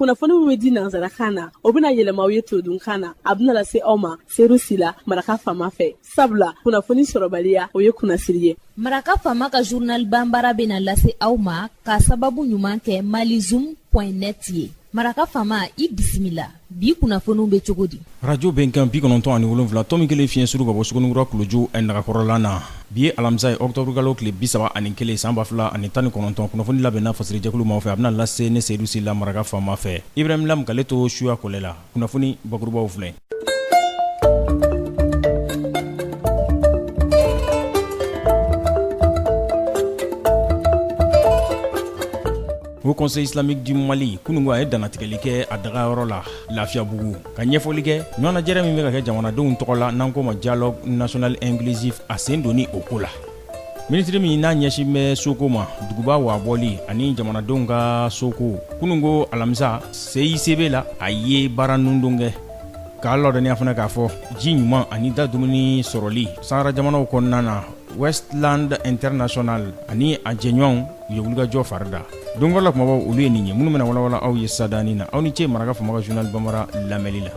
Kunnafoni min bɛ di nansarakan na, o bɛna yɛlɛma aw ye todunkan na. A bɛna lase aw ma Seyidu Sila, Maraka Faama fɛ, sabula kunnafoni sɔrɔbaliya, o ye kunnasiri ye. Maraka Faama ka journal banbara bɛna lase aw ma ka sababu ɲuman kɛ malizoom point net ye. Maraka Faama, i bisimila. Bi kunnafoniw bɛ cogo di? Radio Bɛnkan 97 tomi kelen fiɲɛ suru ka bɔ Suguninkura Kulojo nagakɔrɔla na. Bi ye alamisa ye, octobre kalo tile 31 san 2019. Kunnafoni labɛnna fasirijɛkulu maaw fɛ, a bɛna lase ne Seyidu Sila, Maraka Faama fɛ. Ibrahim Lam k'ale to suya kɔlɛ la. Kunnafoni bakurubaw filɛ. Haut Conseil islamique du Mali kununko a ye dantigɛli kɛ a dagayɔrɔ la Lafiyabugu, ka ɲɛfɔli kɛ ɲɔgɔnnajɛrɛ min bɛ ka kɛ jamanadenw tɔgɔ la n'an k'o ma dialogue national inclusif, a sen donni o ko la. Minisiri min n'a ɲɛsin bɛ soko ma, duguba waabɔli ani jamanadenw ka soko, kununko alamisa CICB la, a ye baara nundon kɛ. K'a ladɔnniya fana k'a fɔ ji ɲuman ani da dumuni sɔrɔli sahara jamanaw kɔnɔna na, Westland International ani a jɛɲɔgɔnw u ye wulikajɔ fari da. Donkɔrɔla la kumabaw, olu ye nin ye minnu bɛna walawala aw ye sadani na. Aw ni ce Maraka Faama ka journal bambara lamɛnli la.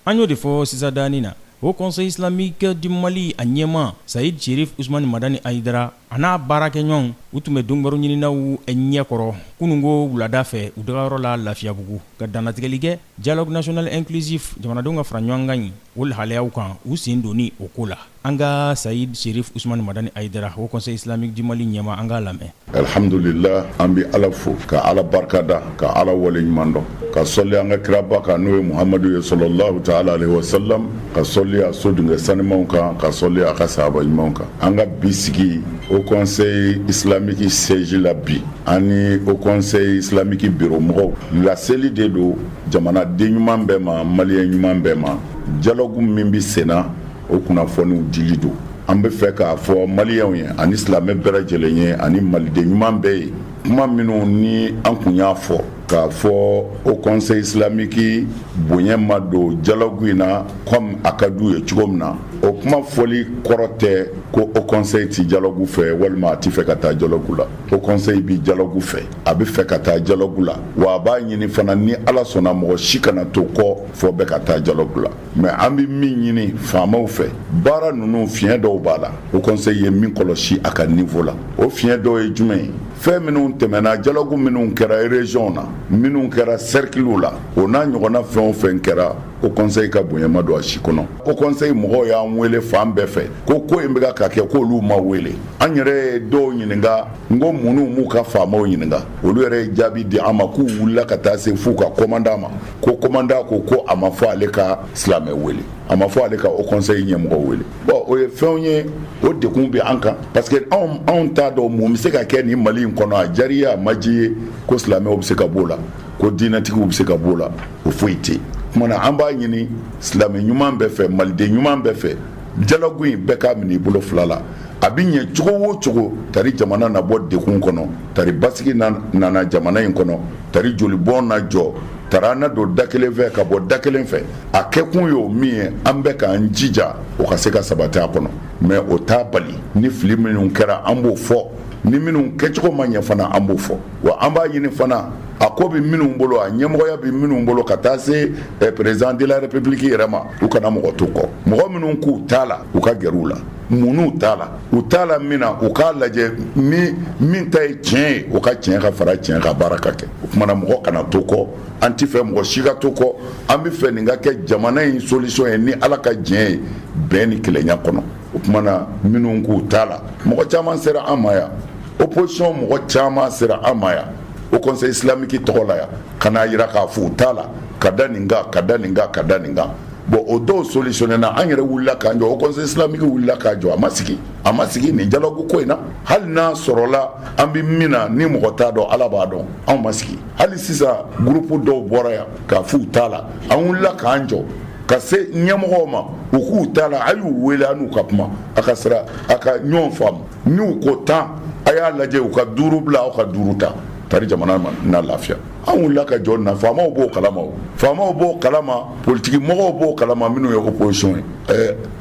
An y'o de fɔ sisan na. Haut Conseil islamique du Mali a ɲɛmaa Sayid Cherif Ousmane Madani Hayidara a n'a baarakɛɲɔgɔnw, u tun bɛ donkibaru ɲininaw ɲɛkɔrɔ kununko wulada fɛ u dagayɔrɔ la Lafiyabugu, ka dantigɛli kɛ dialogue national inclusif, jamanadenw ka fara ɲɔgɔn kan in, o lahalayaw kan, u sen donni o ko la. An ka Sayid Cherif Ousmane Madani Hayidara, Haut Conseil islamique du Mali ɲɛmaa, an k'a lamɛn. Alhamdulillah, an bɛ Ala fo, ka Ala barikada, ka Ala waleɲuman dɔn, ka sɔli an ka kiraba kan, n'o ye Muhamadu ye sɔlɔlahu taala alehi wasalam, ka sɔli a sodunkɛ sanimanw kan, ka sɔli a ka sahaba ɲumanw kan. An ka bi sigi Haut Conseil islamique siège la bi, ani Haut Conseil islamique bureau mɔgɔw, laseli de don jamanaden ɲuman bɛɛ ma, maliyɛn ɲuman bɛɛ ma, dialogue min bɛ senna, o kunnafoniw dili don. An bɛ fɛ k'a fɔ maliyɛnw ye ani silamɛ bɛɛ lajɛlen ye ani maliden ɲuman bɛɛ ye, kuma minnu ni an kun y'a fɔ k'a fɔ Haut Conseil islamique bonya ma don dialogue in na comme a ka d'u ye cogo min na, o kuma fɔli kɔrɔ tɛ ko Haut Conseil ti dialogue fɛ walima a ti fɛ ka taa dialogue la. Haut Conseil bi dialogue fɛ, a bɛ fɛ ka taa dialogue la, wa a b'a ɲini fana ni Ala sɔnna mɔgɔ si kana to kɔ fɔ bɛɛ ka taa dialogue la. Mais an bɛ min ɲini faamaw fɛ, baara ninnu fiɲɛ dɔw b'a la, Haut Conseil ye min kɔlɔsi a ka niveau la, o fiɲɛ dɔw ye jumɛn ye? Fɛn minnu tɛmɛna, dialogue minnu kɛra région na, minnu kɛra cercle la, o n'a ɲɔgɔnna fɛn o fɛn kɛra, Haut Conseil ka bonya ma don a si kɔnɔ. Haut Conseil mɔgɔw y'an wele fan bɛɛ fɛ ko ko in bɛ ka kɛ, k'olu ma wele. An yɛrɛ ye dɔw ɲininka, n ko minnu m'u ka faamaw ɲininka, olu yɛrɛ ye jaabi di an ma k'u wulila ka taa se f'u ka commandant ma, ko commandant ko ko a ma fɔ ale ka silamɛ wele, a ma fɔ ale ka Haut Conseil ɲɛmɔgɔ wele. Bon, o ye fɛnw ye, o degun bɛ an kan, parce que anw t'a dɔn mun bɛ se ka kɛ nin Mali in kɔnɔ. A diyara i ye, a ma diya i ye, ko silamɛw bɛ se ka b'o la, ko diinɛtigiw bɛ se ka b'o la, o foyi tɛ yen. Tuma na an b'a ɲini silamɛ ɲuman bɛɛ fɛ, maliden ɲuman bɛɛ fɛ, dialogue in bɛɛ k'a minɛ i bolo fila la. A bɛ ɲɛ cogo o cogo, tari jamana na bɔ degun kɔnɔ, tari basigi nana jamana in kɔnɔ, tari jolibɔn na jɔ, tari an na don da kelen fɛ ka bɔ da kelen fɛ. A kɛkun ye o min ye, an bɛ k'an jija o ka se ka sabati a kɔnɔ. Mais o t'a bali ni fili minnu kɛra, an b'o fɔ, ni minnu kɛcogo ma ɲɛ fana, an b'o fɔ. Wa an b'a ɲini fana, a ko bɛ minnu bolo, a ɲɛmɔgɔya bɛ minnu bolo, ka taa se président de la république yɛrɛ ma, u kana mɔgɔ to kɔ. Mɔgɔ minnu k'u t'a la, u ka gɛrɛ u la. Munnu t'a la, u t'a la min na, u k'a lajɛ, ni min ta ye tiɲɛ ye, u ka tiɲɛ ka fara tiɲɛ ka baara ka kɛ. O tuma na mɔgɔ kana to kɔ, an ti fɛ mɔgɔ si ka to kɔ. An bɛ fɛ nin ka kɛ jamana in solution ye ni Ala ka diɲɛ ye, bɛn ni kelenya kɔnɔ. O tuma na minnu k'u t'a la, mɔgɔ caman sera an ma yan, opposition mɔgɔ caman sera an ma yan Haut Conseil islamique tɔgɔ la yan, ka n'a yira k'a fɔ u t'a la, ka da nin kan, ka da nin kan, ka da nin kan. Bon, o dɔw solutionné na. An yɛrɛ wulila k'an jɔ, Haut Conseil islamique wulila k'a jɔ, a ma sigi, a ma sigi nin dialogue ko in na. Hali n'a sɔrɔla an bɛ min na, ni mɔgɔ t'a dɔn, Ala b'a dɔn, anw ma sigi. Hali sisan groupe dɔw bɔra yan k'a f'u t'a la, an wulila k'an jɔ ka se ɲɛmɔgɔw ma, u k'u t'a la, a y'u wele, an n'u ka kuma, a ka sira, a ka ɲɔgɔn faamu. N'u ko 10, a y'a lajɛ u ka 5 bila, aw ka 5 ta, tari jamana na lafiya. An wulila ka jɔ na, faamaw b'o kalama, o faamaw b'o kalama, politiki mɔgɔw b'o kalama, minnu ye opposition ye.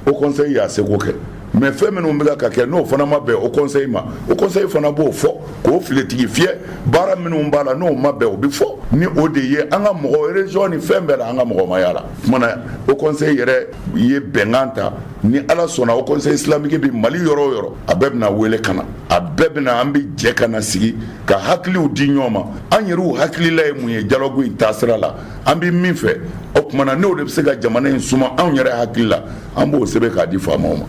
Haut Conseil y'a seko kɛ. Mais fɛn minnu bɛ ka kɛ, n'o fana ma bɛn haut conseil ma, haut conseil fana b'o fɔ k'o filetigi fiyɛ. Baara minnu b'a la, n'o ma bɛn, o bɛ fɔ. Ni o de ye an ka mɔgɔ région ni fɛn bɛɛ la, an ka mɔgɔmaya la kumana, haut conseil yɛrɛ ye bɛnkan ta. Ni Ala sɔnna, haut conseil islamique bɛ Mali yɔrɔ o yɔrɔ, a bɛɛ bɛna wele ka na, a bɛɛ bɛna, an bɛ jɛ ka na sigi ka hakiliw di ɲɔgɔn ma. An yɛrɛw hakilila ye mun ye dialogue in taasira la? An bɛ min fɛ, o kumana, n'o de bɛ se ka jamana in suma, anw yɛrɛ hakili la, an b'o sɛbɛn k'a di faamaw ma.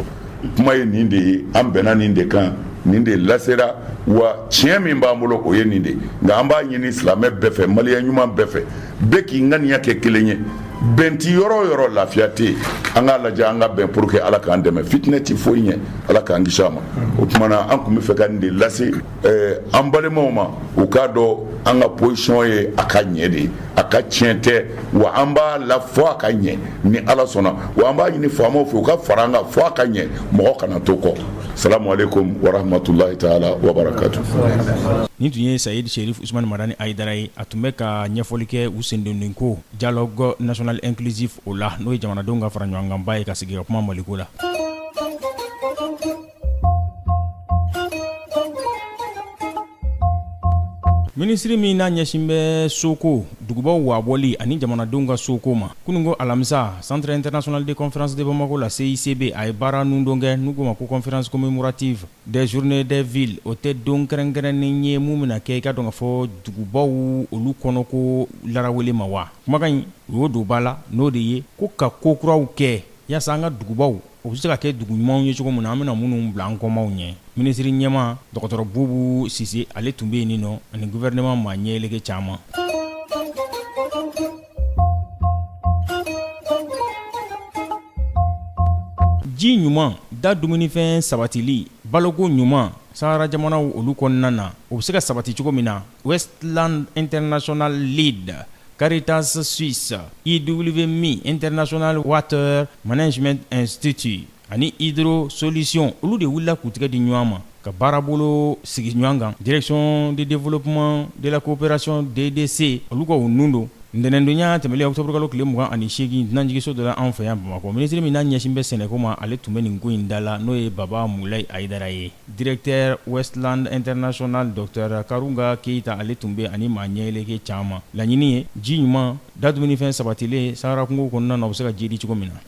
Kuma ye nin de ye, an bɛnna nin de kan, nin de lasera. Wa tiɲɛ min b'an bolo, o ye nin de. Nka an b'a ɲini silamɛ bɛɛ fɛ, maliyɛn ɲuman bɛɛ fɛ, bɛɛ k'i ŋaniya kɛ kelen ye. Bɛn ti yɔrɔ o yɔrɔ, lafiya tɛ yen. An k'a lajɛ an ka bɛn pour que Ala k'an dɛmɛ. Fitinɛ ti foyi ɲɛ, Ala k'an kisi a ma. O tuma na, an tun bɛ fɛ ka nin de lase an balimaw ma, u k'a dɔn an ka position ye a ka ɲɛ de ye, a ka tiɲɛ tɛ. Wa an b'a la fɔ a ka ɲɛ ni Ala sɔnna. Wa an b'a ɲini faamaw fɛ, u ka fara an kan fɔ a ka ɲɛ, mɔgɔ kana to kɔ. Salamu aleykum wa rahmatulahi taala wa barakatu. Nin tun ye Sayid Sherif Usmani Madani Ayidara ye. A tun bɛ ka ɲɛfɔli kɛ u sendonni ko dialogue national inclusif o la, n'o ye jamanadenw ka fara ɲɔgɔnkanba ye ka sigi ka kuma Maliko la. Minisiri min n'a ɲɛsin bɛ soko, dugubaw waabɔli ani jamanadenw ka soko ma, kununko alamisa, Centre international de conférence de Bamako la, CICB, a ye baara nundon kɛ n'u k'o ma ko conférence commémorative des journées des villes. O tɛ don kɛrɛnkɛrɛnnen ye mun bɛna kɛ i ka dɔn k'a fɔ dugubaw olu kɔnɔ ko larawele ma. Wa kumakan in, u y'o don ba la, n'o de ye ko ka ko kuraw kɛ yaasa an ka dugubaw o bɛ se ka kɛ dugu ɲumanw ye cogo min na, an bɛna minnu bila an kɔmaw ɲɛ. Minisiri ɲɛma dɔgɔtɔrɔ Bubu Sise, ale tun bɛ yen nɔ, ani gouvernement maa ɲɛyeleke caman. Ji ɲuman, da dumunifɛn sabatili, baloko ɲuman Sahara jamanaw olu kɔnɔna na, o bɛ se ka sabati cogo min na, Westland International Lead, Caritas Suisse, IWMI, International Water Management Institute ani Hydro Solution, olu de wulila k'u tɛgɛ di ɲɔgɔn ma ka baarabolo sigi ɲɔgɔn kan. Direction de développement de la coopération, DDC, olu ka o nun don. Ntɛnɛndonya tɛmɛlen, octobre kalo tile 28, dunanjiginso dɔ la anw fɛ yan Bamakɔ, minisiri min n'a ɲɛsin bɛ sɛnɛko ma, ale tun bɛ nin ko in da la, n'o ye Baba Mulayi Ayidara ye. Directeur Westland International, Docteur Karunga Keyita, ale tun bɛ ani maa ɲɛyeleke caman. Laɲini ye ji ɲuman, da dumunifɛn sabatilen Sahara kungo kɔnɔna na, o bɛ se ka jidi cogo min na.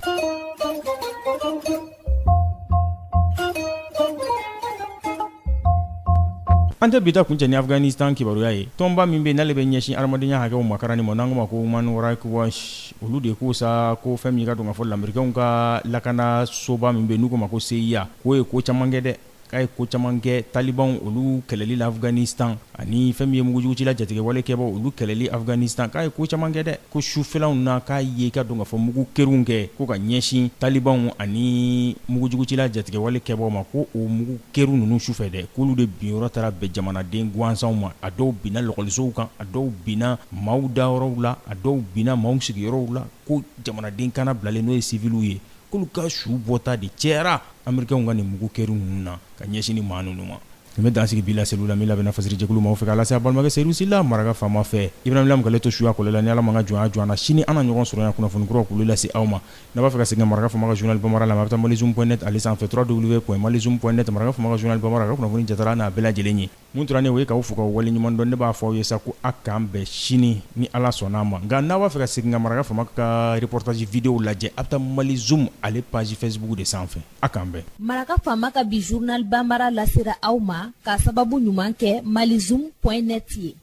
An tɛ bi ta kuncɛ ni Afghanistan kibaruya ye. Tɔnba min bɛ n'ale bɛ ɲɛsin adamadenya hakɛw makaranni ma, n'an k'o ma ko Human Rights Watch, olu de ko sa ko fɛn min ka dɔn k'a fɔ lamerikɛnw ka lakana soba min bɛ n'u k'o ma ko CIA, k'o ye ko caman kɛ dɛ, k'a ye ko caman kɛ talibanw olu kɛlɛli la Afghanistan, ani fɛn min ye mugujugucila jatigɛwale kɛbaw olu kɛlɛli Afghanistan, k'a ye ko caman kɛ dɛ. Ko sufɛlaw na, k'a ye ka dɔn k'a fɔ mugu kerunw kɛ ko ka ɲɛsin talibanw ani mugujugucila jatigɛwale kɛbaw ma, ko o mugu kerun ninnu sufɛ dɛ, k'olu de binyɔrɔ taara bɛn jamanaden gansanw ma. A dɔw binna lɔkɔlisow kan, a dɔw binna maaw dayɔrɔw la, a dɔw binna maaw sigiyɔrɔw la, ko jamanaden kana bilalen, n'o ye siviliw ye, k'olu ka su bɔta de cɛyara amerikɛnw ka nin mugu kerun ninnu na ka ɲɛsin ni maa ninnu ma. Nin bɛ dan sigi bi laseliw la min labɛnna fasiri jɛkulu maaw fɛ k'a lase a balimakɛ Seyidu Sila Maraka faama fɛ. Ibrahim Lam k'ale to suya kɔlɛ la. Ni Ala m'an ka jɔnya jɔ an na, sini an na ɲɔgɔn sɔrɔ yan kunnafoni kuraw k'olu lase aw ma. N'a b'a fɛ ka segin ka Maraka faama ka journal bambara lamɛn, a bɛ taa malizoom.net ale sanfɛ, www.malizoom.net. Maraka faama ka journal bambara ka kunnafoni jatara n'a bɛɛ lajɛlen ye. Mun tora ne o ye k'aw fo k'aw waleɲuman dɔn. Ne b'a fɔ aw ye sa ko a k'an bɛn sini ni Ala sɔnna a ma. Nka n'a b'a fɛ ka segin ka Maraka faama ka reportage vidéo lajɛ, a bɛ taa Malizoom ale page Facebook de sanfɛ. A k'an bɛn. Maraka faama ka bi journal bambara lasera aw ma k'a sababu ɲuman kɛ malizoom.net ye.